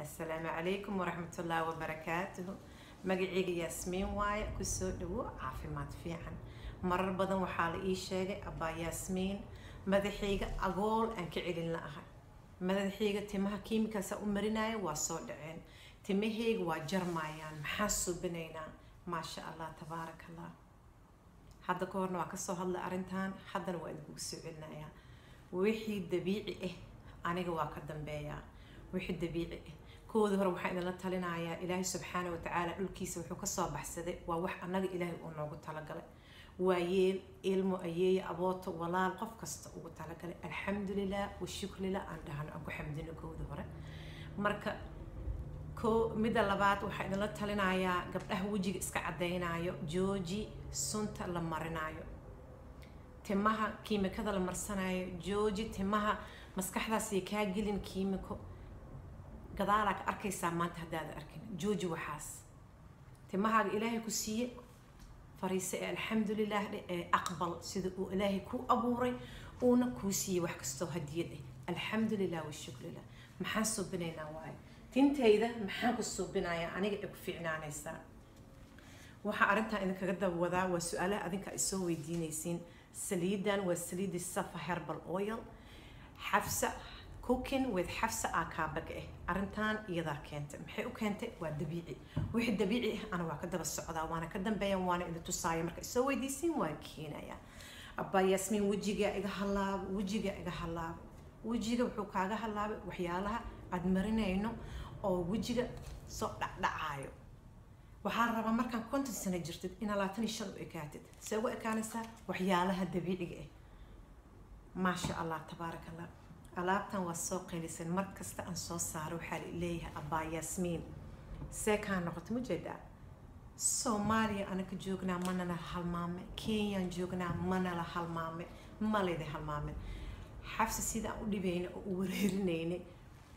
Assalaamu calaykum waraxmatullaahi wabarakaatuhu. Magacayga Yaasmiin waaye. Kusoo dhawo Caafimaad Fiican. Marar badan waxaa la ii sheegay, "Abbaa Yaasmiin, madaxayga agool aan ka celin la-ahay, madaxayga timaha kiimikaasa u marinaya waa soo dhaceen, timahayga waa jarmayaan, maxaa suubinaynaa?" Maasha Allah, tabaaraka Allah. Hadda ka horna waa kasoo hadlay arrintan, haddana waa idinkugu soo celinayaa. Wixii dabiici ah aniga waa ka dambeeyaa. Wixii dabiici ah, kooda hore waxaan idinla talinayaa, Ilaahay subxaana watacaala dhulkiisa wuxuu kasoo baxsaday waa wax annaga Ilaahay uu noogu talagalay. Waayeel, ilmo, ayeeye, abooto, walaal, qof kasta ugu talagalay. Alxamdulilah washukrilah aan dhahno, aan ku xamdino kooda hore. Marka ko midda labaad waxaa idinla talinayaa, gabdhaha wejiga iska caddaynayo, jooji sunta la marinayo, timaha kiimikada la marsanayo jooji. Timaha maskaxdaasay kaa gelin kiimiko, gadaalaa ka arkaysaa maanta haddaada arkin. Jooji waxaas. Timahaaga Ilaahay ku siiye fariise ee alxamdulilah ee aqbal sida uu Ilaahay ku abuuray uuna kuu siiyey wax kastoo hadiyad ah. Alxamdulilah washukrilah. Maxaan suubinaynaa waaye? Tintayda maxaan ku suubinayaa aniga ay ku fiicnaanaysaa? Waxaa arrintan idinkaga daba wadaa waa su-aalaha adinka ay soo weydiinaysiin. Saliidan waa saliidii Safa Herbal Oil. Xafsa, Cooking with Xafsa aa kaabag ah. Arrintan iyadaa keentay. Maxay u keentay? Waa dabiici. Wixii dabiici ah ana waa ka daba socdaa, waana ka dambeeya, waana idin tusaaya. Marka isoo weydiisiin waan keenayaa. "Abbaa Yaasmiin, wejiga iga halaabo, wejiga iga halaabo." Wejiga wuxuu kaaga halaabay waxyaalaha aad marinayno oo wejiga soo dhacdhacaayo. Waxaa la rabaa markaan 50 sano jirtid inaa 25 u ekaatid. See ugu ekaanaysaa? Waxyaalaha dabiiciga ah. Maasha Allah, tabaaraka Allah. Alaabtan waa soo qaylisan. Mar kasta aan soo saaro waxaa la leeyahay, "Abbaa Yaasmiin, see kaa noqoto?" Ma jeedaa? Soomaaliya anaka joognaa, manala halmaame. Kenyaan joognaa, manala halmaame. Malayda halmaamen. Xafsa sidaan u dhibayna oo u wareerinayna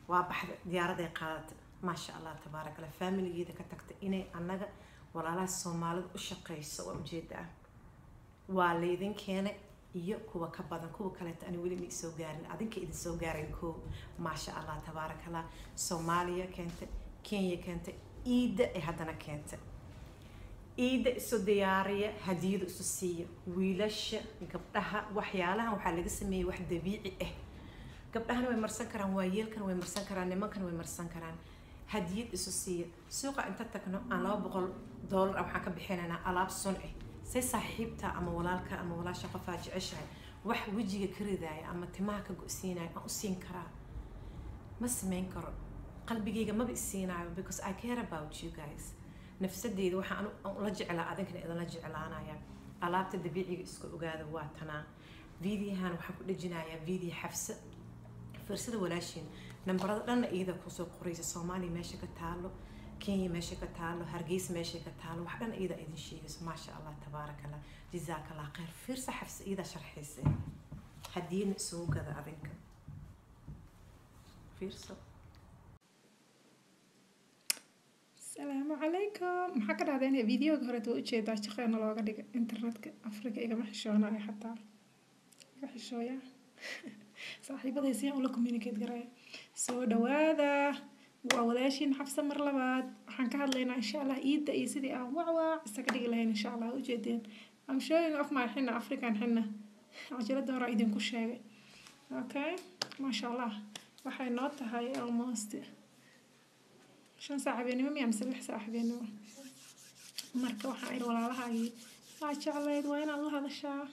waa baxda, diyaaraday qaadata. Maasha Allah, tabaaraka Allah. Faamiligeeda ka tagta inay annaga walaalaha Soomaalida u shaqeyso waa ujeedaa. Waa laydin keenay iyo kuwa ka badan, kuwa kaleeta ani weli ma isoo gaarin, adinka idin soo gaarin koo. Maasha Allah, tabaaraka Allah. Soomaaliya keentay, Kenya keentay, iidda ay haddana keentay. Iidda isu diyaariya, hadiyada isu siiya, wiilasha, gabdhaha. Waxyaalahan waxaa laga sameeyey wax dabiici ah. Gabdhahana way marsan karaan, waayeelkana way marsan karaan, nimankana way marsan karaan. Hadiyad isu siiya. Suuqa inta tagno aan $200 waxaan ka bixinaynaa alaab sun ah. Say saaxiibta ama walaalka ama walaasha, qofaa jeceshahay, wax wejiga ka ridaaya ama timaha ka go-siinaya aan u siin karaa? Ma sameyn karo, qalbigayga maba isiinaayo, because I care about you guys. Nafsadeyda waxaan ula jeclaa adinkana idinla jeclaanaya. Alaabta dabiiciga iska ogaada, waa tanaa. Videohan waxaan ku dhejinayaa video Xafsa firsada walaashiin. Nambarada dhanna iyada kusoo qoraysa. Soomaaliya meesha ka taalo, Kenya meesha ka taalo, Hargeysa meesha ka taalo, wax dhan iyada idin sheegayso. Maasha Allah, tabaaraka Allah, jazaaka Allah khayr. Fiirsa, Xafsa iyada sharxaysa. Hadiyadna isugu gada adinka. Fiirso. Asalaamu calaykum. Maxaa ka dhacday? Inay videoga horeet waa ujeedaa, shaqeena looga dhigay internetka Afrika. Igama xishoonayo, xataa iga xishooya saaxiibaday si aan ula communicate garaya. Soo dhawaada, waa walaashiin Xafsa mar labaad. Waxaan ka hadlaynaa insha Allah iidda iyo sidii aan wacwaac isaga dhigi lahayn insha Allah. Ujeedeen, I'm showing off my xina, African xina. Cajalada hore idinku sheegay. Okay, maasha Allah. Waxay noo tahay almost 5 saac habeenimo miya mise 6 saac habeenimo. Marka waxaan iri, walaalahaagii waa jeclayd, waa inaad la hadashaa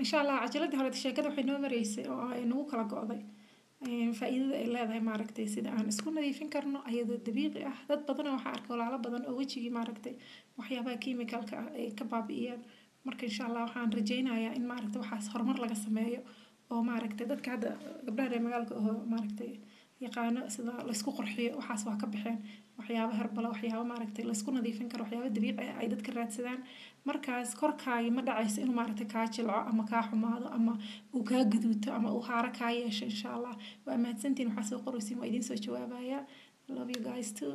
insha Allah. Cajaladii hore sheekada waxay noo mareysay oo ay nagu kala go'day faa'iidada ay leedahay, maaragtay, sida aan isku nadiifin karno ayadoo dabiici ah. Dad badanoo waxaa arkay, walaalo badan oo wejigii, maaragtay, waxyaabaha chemicalka ah ay ka baabi'iyaan. Marka insha Allah waxaan rajaynayaa in, maaragtay, waxaas horumar laga sameeyo oo, maaragtay, dadka hadda gabdhaha reer magaalka oo, maaragtay, yaqaano sida laysku qurxiyo, waxaas waa ka baxeen. Waxyaabo herbal ah, waxyaabo, maaragtay, laysku nadiifin karo, waxyaabo dabiici ah ay dadka raadsadaan. Markaas korkaagi ma dhacayso inuu, maaragtay, kaa jilco ama kaa xumaado ama uu kaa gaduuto ama uu haaro kaa yeesho insha Allah. Waa mahadsantihin. Waxaa soo qoraysiin waa idiin soo jawaabayaa. Love you guys too.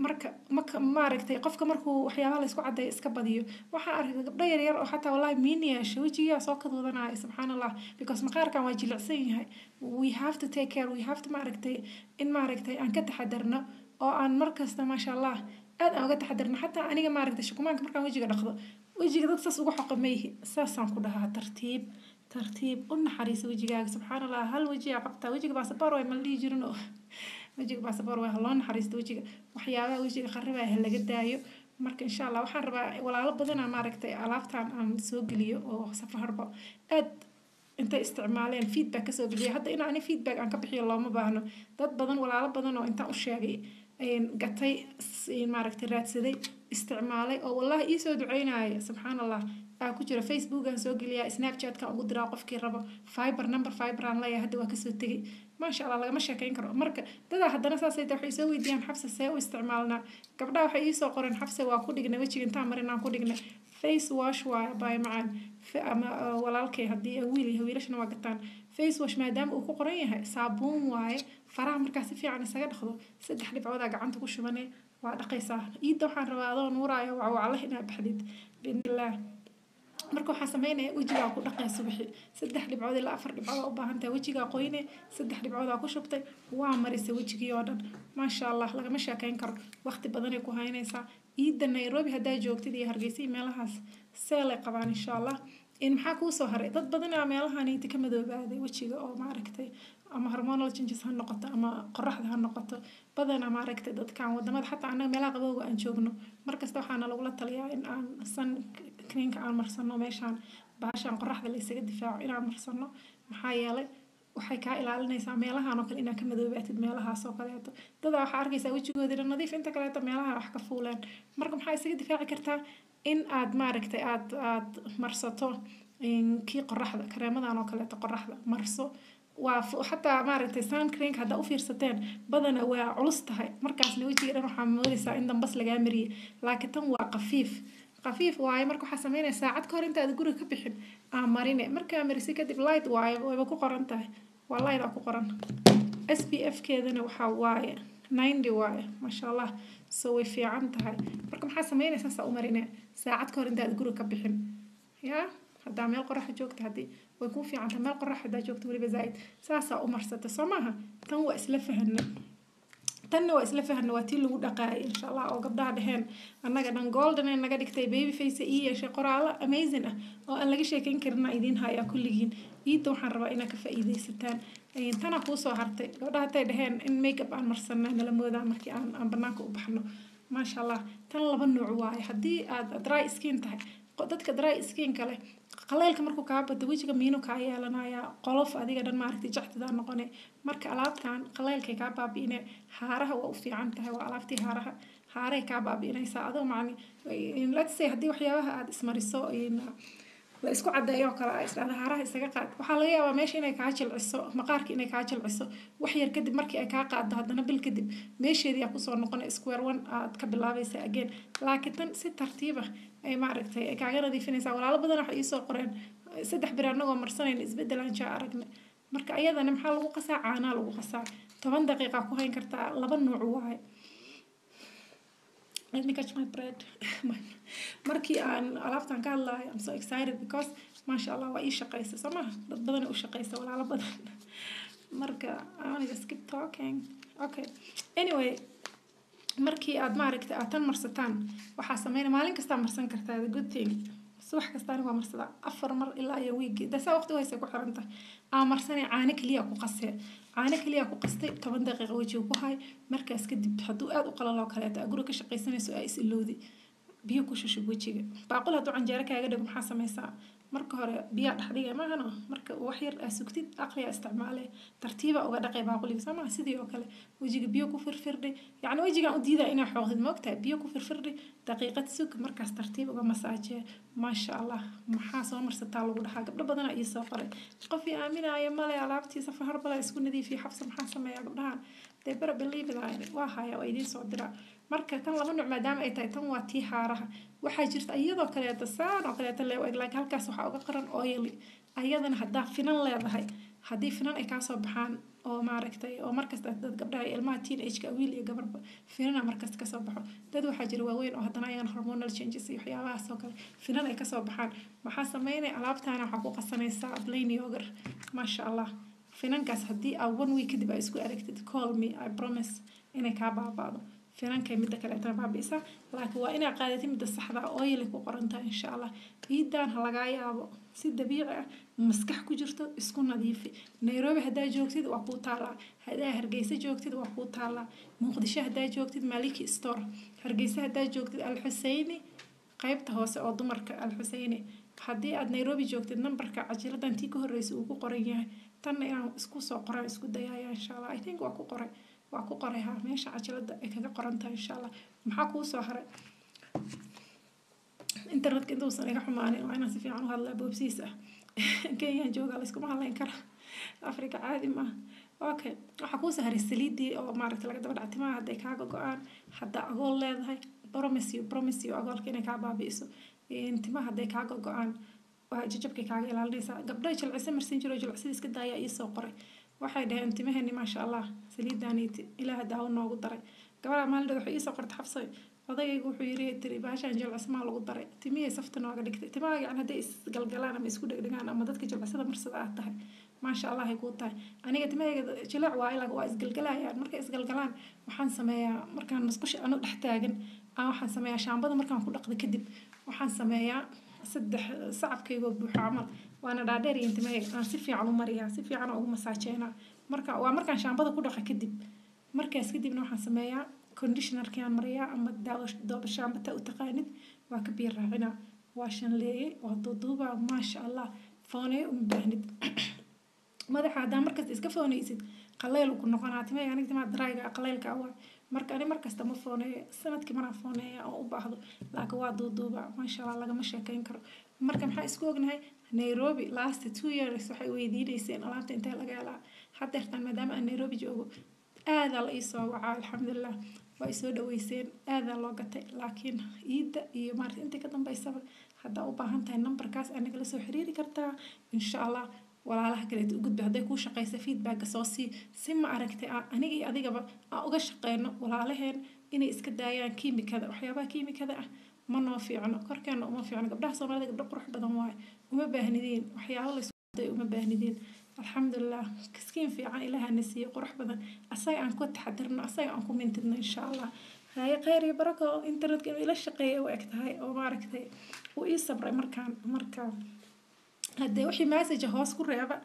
Marka marka maaragtay qofka markuu waxyaabaha la isku cadeeyo iska badiyo, waxaan arkay gabdho yar yar oo xataa wallahi miin yeesha, wejigaa soo kadwadanaya, subxaan Allah, because maqaarkan waa jilicsan yahay. We have to take care, we have to maaragtay in maaragtay aan ka taxadarno oo aan markasta, maasha Allah, aad aan uga taxadarno. Xataa aniga maaragtay shukumaanka markaan wejiga dhaqdo, wejiga dad saas uga xoqa mayhi, saasaan ku dhahaa, tartiib tartiib u naxariisa wejigaaga. Subxaan Allah, hal wejigaa qabtaa, wejiga baasaboor way ma la dhihi jirin oo wejiga baasaboor way, ha loo naxariisto wejiga, waxyaabaha wejiga qarribaya ha laga daayo. Marka insha Allah waxaan rabaa walaalo badanaa maaragtay alaabtan aan soo geliyo oo Safar Herbal aad intay isticmaaleen feedback kasoo bixiya. Hadda in ani feedback aan ka bixiyo looma baahno. Dad badan, walaalo badan oo intaan u sheegay gatay, maaragtay raadsaday, isticmaalay oo wallahi iisoo duceynaya, subxaan Allah, aa ku jira. Facebookaan soo geliyaa, Snapchatkan ugu diraa qofkii rabo, Viber number, Viber aan leeyahay, hadda waa kasoo tegay. Maasha Allah, lagama sheekeyn karo. Marka dadaa haddana saasay tahay waxay soo weydiiyaan, "Xabsa, see u isticmaalnaa?" Gabdhaha waxay iisoo qoreen, "Xabse, waa ku dhignay wejiga, intaan marin aan ku dhignay." Face wash waaye baay macaan ama walaalkay haddii wiil yahay, wiilashana waa gataan. Face wash maadaama uu ku qoran yahay, saabuun waaye. Faraha markaa si fiican isaga dhaqdo, saddex dhibcoodaa gacanta ku shubane, waa dhaqaysaa. Iidda waxaan rabaa adoo nuuraayo wacwaclah inaad baxdid biidnillaah. Marka waxaa sameynaya, wejigaa ku dhaqay subaxi, saddex dhibcood ilaa afar dhibcood aa u baahan tahay. Wejigaa qoyne, saddex dhibcood aa ku shubtay, waa marisay wejigii oo dhan. Maasha Allah, lagama sheekeyn karo, waqti badanay ku haynaysaa. Iidda Nairobi haddaa joogtid iyo Hargeysa iyo meelahaas seelay qabaan insha Allah. In maxaa kuu soo haray? Dad badanaa meelahan inta ka madoobaaday wejiga oo maaragtay ama hormonal changes ha noqoto ama qoraxda ha noqoto, badanaa maaragtay dadkan wadamada, xataa annaga meelaha qabowga aan joogno, markasta waxaana lagula taliyaa in aan sun creamka aan marsano, meeshaan bahashaan qoraxda la isaga difaaco inaan marsano. Maxaa yeelay waxay kaa ilaalinaysaa meelahan oo kale inaad ka madoobaatid. Meelahaas oo kaleeto dadaa waxaa arkaysaa wejigoodina nadiif, inta kaleeto meelaha wax ka fuuleen. Marka maxaa isaga difaaci kartaa? In aad maaragtay aad marsato kii qoraxda, kareemadan oo kaleeto qoraxda marso. Waa xataa maaragtay sun creamka haddaa u fiirsateen, badana waa culus tahay, markaasna wejiga dhan waxaa moodaysaa in dambas lagaa mariyay, laakiin tan waa khafiif khafiif waaye. Marka waxaa sameynaya, saacad ka hor intaad guriga ka bixin aa marine. Markaa marisi kadib light waaye, wayba ku qoran tahay, waa light aa ku qoran. SPF keedana waxaa waaye 90 waaye, maasha Allah, so way fiican tahay. Marka maxaa sameynaysaa? Saa u marine saacad ka hor intaad guriga ka bixin. Yaa haddaa meel qoraxa joogta, haddii way kuu fiican tahay meel qorax haddaa joogta weliba zaaid, saasaa u marsata. Soo maaha? Tan waa isla fahana, tanna waa isla fahna, waa tii lagu dhaqaayay insha Allah, oo gabdhaha dheheen annaga dhan golden ay naga dhigtay, baby face ii yeeshay. Qoraalo amazing ah oo aan laga sheekeyn karin idiin hayaa kulligiin. Iidda waxaan rabaa inaad ka faa'iidaysataan. Tana kuu soo hartay, gabdhaha hatay dheheen in makeup aan marsana nala moodaa markii aan banaanka u baxno. Maasha Allah, tan laba nuuc waaye. Haddii aad dry skin tahay, dadka dry skin kale, qaleylka markuu kaa bato wejiga miino kaa yeelanaya, qolof, adiga dhan maaragtay jactidaa noqone. Marka alaabtan qaleylkay kaa baabi'ine, haaraha waa u fiican tahay. Waa alaabtii haaraha, haaray kaa baabi'inaysaa. Adoo macni, let's say haddii waxyaabaha aad ismariso la isku cadeeyo oo kale aa isdhahda haaraha isaga qaad, waxaa laga yaabaa meesha inay kaa jilciso, maqaarka inay kaa jilciso. Wax yar kadib markii ay kaa qaado, haddana bil kadib meesheedii aa kusoo noqonay, square one aad ka bilaabaysa again. Laakiin tan si tartiib ah ay maaragtay ay kaaga nadiifinaysaa. Walaalo badan waxay iisoo qoreen, "Saddex bir anagoo marsanayna isbeddel aan jaa aragnay." Marka ayadana maxaa lagu qasaa? Caanaa lagu qasaa, 10 daqiiqa ku hayn kartaa. Laba nuuc waaye. Let me catch my bread. Markii aan alaabtan ka hadlayo, I'm so excited because maasha Allah, waa ii shaqaysa. Soo maha? Dad badan u shaqaysa, walaalo badan. Marka I wanna just keep talking. Okay, anyway, markii aad maaragtay aad tan marsataan, waxaa sameynaya, maalin kastaa marsan kartaa. The good thing, subax kasta aniga waa marsadaa afar mar ilaa iyo wiigi dasaa waqti haysa ku xiran tahay aa marsanay. Caano keliya ku qasee, caano keliya ku qastay, 10 daqiiqa wejiga ku hay. Markaas kadib hadduu aada u qalaloo kaleeto, aa guriga ka shaqaysanayso, aa is ilowdi, biyo ku shushub wejiga. Baaqul hadduu canjeero kaaga dhigo, maxaa sameysaa? Marka hore biyaa dhex dhigay maahano, marka wax yar aa sugtid, aqliyaa isticmaale, tartiiba uga dhaqay baaquliga. Soo maha? Sidii oo kale wejiga biyo ku firfirdhi, yacni wejigaan u diidaa inaa xooqdid, ma ogtahay? Biyo ku firfirdhi, daqiiqad sug, markaas tartiib uga masaajee. Maasha Allah. Maxaa soo marsataa lagu dhahaa? Gabdho badanaa ii soo qoray, qof ii aaminaayo male, alaabtii Safar Herbal isku nadiifiya. Xabsa, maxaa sameeyaa? Gabdhahan dee bara believe it, waa haya, waa idiin soo diraa. Marka tan laba nuuc maadaama ay tahay, tan waa tii haaraha. Waxaa jirta iyadoo kaleeto saan oo kaleeto lee eg, laakiin halkaas waxaa uga qoran oily. Ayadana haddaa finan leedahay, haddii finan ay kaasoo baxaan Oo maaragtay oo markasta dad gabdhaha iyo ilmaha teenage-ka, wiil iyo gabarba, finana markasta kasoo baxo. Dad waxaa jira waaweyn oo haddana ayagan hormonal changes iyo waxyaabahaas oo kale finan ay kasoo baxaan. Maxaa sameynaya? Alaabtaana waxaa ku qasanaysaa plain yogurt. Maasha Allah, finankaas haddii aa one week kadib aa isku aragtid, call me. I promise inay kaa baaba'do finankay. Midda kaleetana baabi'isa, laakiin waa inaa qaadatid midda saxda ah, oil ku qoran tahay. Insha Allah ciidan ha lagaa yaabo si dabiici ah maskax ku jirto isku nadiifi. Nairobi haddaa joogtid waa kuu taalaa, haddaa Hargeysa joogtid waa kuu taalaa, Muqdisho haddaa joogtid Maliki Store, Hargeysa haddaa joogtid Alxuseyni, qaybta hoose oo dumarka Alxuseyni. Haddii aad Nairobi joogtid, nambarka cajiladan tii ka horreysay uu ku qoran yahay, tanna inaan isku soo qoraan isku dayaya insha Allah. I think waa ku qoray, waa ku qoray ha, meesha cajalada ay kaga qoran tahay insha Allah. Maxaa kuu soo haray? Internetka intuusan iga xumaanin waa inaan si fiican u hadlaa. Boobsiis ah, Kenyaan jooga, layskuma hadlayn kara, Africa caadi maaha. Okay, waxaa kuu soo haray saliidii oo maaragta laga daba dhaca timaha hadday kaaga go-aan. Haddaa agool leedahay, promise you, promise you, agoolka inay kaa baabi'iso. Timaha hadday kaaga go-aan, waa jajabkay kaaga ilaalinaysaa. Gabdhaha jilcise marsin jiro, jilcisada iska daayaa iisoo qoray. Waxay dhaheen timaheeni maasha Allah saliidaaniiti Ilaah daawo noogu daray. Gabadha maalin waxay iisoo qortay, "Xafsay, odagaygu wuxuu yiri," tiri, "bahashaan jilcismaa lagu daray, timihii safta nooga dhigtay." Timaha yani hadday isgalgalaan ama isku dhegdhegaan ama dadka jilcisada marsada aad tahay, maasha Allah ay kuu tahay. Aniga timahayga jileec waa ilaa waa isgalgalayaan. Markay isgalgalaan waxaan sameeyaa, markaan musqusha anu dhex taagan aan waxaan sameeyaa, shaambada markaan ku dhaqdo kadib, waxaan sameeyaa saddex sacabkaygoo buuxo camal, waana dhaadheer iyo timahayga aan si fiican u mariyaa, si fiican ugu masaajeynaa. Marka waa markaan shaambada ku dhaqa kadib. Markaas kadibna waxaan sameeyaa conditionerkaan mariyaa ama daawo dooba shaambata u taqaanid, waa ka biyo raacinaa, waa shanleeyey, waa duuduubaa. Maasha Allah, fooneeyo uma baahnid. Madaxa haddaa markasta iska fooneysid, qaleyl ku noqonaa timahayga. Aniga timaha dryga qaleylka ah waay. Marka ani markasta ma fooneeyo, sanadkii maraan fooneeya oo u baahdo, laakiin waa duuduubaa. Maasha Allah, lagama sheekeyn karo. Marka maxaa isku ognahay? Nairobi last 2 years waxay weydiineyseen alaabta intee laga helaa. Haddeertaan maadaama aan Nairobi joogo, aadaa la iisoo wacaa. Alxamdulilah, waa isoo dhaweyseen, aadaa loo gatay. Laakiin iidda iyo maarata intii ka dambeysaba, haddaa u baahan tahay, nambarkaas aa nagala soo xiriiri kartaa insha Allah. Walaalaha kaleeto u gudbi, hadday kuu shaqeysa feedbacka soo sii, si ma aragtay aniga iyo adigaba aan uga shaqeyno walaalaheen inay iska daayaan kiimikada. Waxyaabaha kiimikada ah ma noo fiicno, korkeena uma fiicno. Gabdhaha Soomaalida gabdho qurux badan waaye, uma baahnidiin waxyaabo laysku, uma baahnidiin. Alxamdulilah, skin fiican Ilaaha na siiyo, qurux badan. Asaga aan ku taxadirno, asaga aan ku mintidno insha Allah. Haye, kheyr iyo barako. Internetka inuu ila shaqeeya u eg tahay oo maaragtay uu ii sabray markaan. Marka haddee wixii message hoos ku reeba.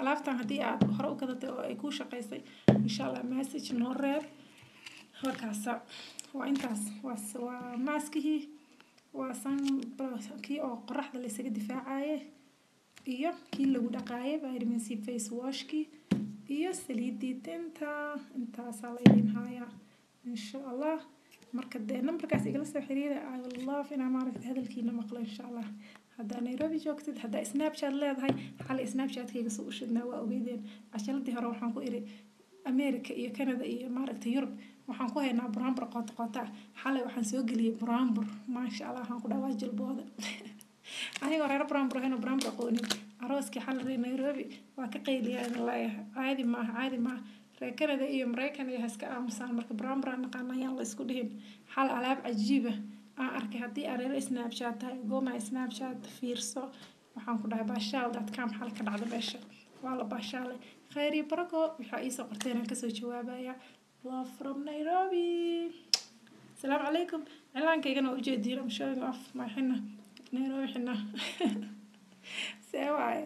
Alaabtan haddii aad hore u gadatay oo ay kuu shaqeysay, insha Allah message noo reeb. Halkaasa waa intaas. Waa maaskihii, waa sun kii oo qoraxda laysaga difaacaye iyo kii lagu dhaqaaye, vitamin C face washkii iyo saliidii tinta. Intaasaa la idin hayaa insha Allah. Marka dee nambarkaas igala soo xiriira. I will love inaa maaragtay hadalkiina maqlo insha Allah. Haddaa Nairobi joogtid, haddaa Snapchat leedahay, xalay Snapchatkayga soo u shidnaa waa ogeydeen. Cashaladii hore waxaan ku iri America iyo Canada iyo maaragtay Yurub waxaan ku haynaa buraanbur qoota qoota ah. Xalay waxaan soo geliyey buraanbur, maasha Allah. Waxaan ku dhahaa waa jilbooda anigoo reer buraanbur ahayn oo buraanbur aqoonin. Arooskii xalay reer Nairobi waa ka qayliyaa idin leeyahay. Caadi maaha, caadi maaha. Reer Canada iyo Maraykan iyo haska aamusaan. Marka buraanbur aan naqaana ayaan la isku dhihin. Xal alaab cajiiba aan arkay. Haddii aad reer Snapchat tahay, go my Snapchat fiirso. Waxaan ku dhahay baashaal.com xal ka dhacda meesha waa la baashaalay. Khayr iyo barako. Waxaa iisoo qorteen aan kasoo jawaabaya. Love from Nairobi. Asalaamu calaykum. Cilaankaygana waa ujeediin. I'm showing off my xina, Nairobi xina. See waaye?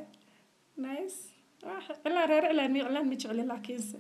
Nice. Cilaan reer cilaan mi cilaan ma jecli, laakiinse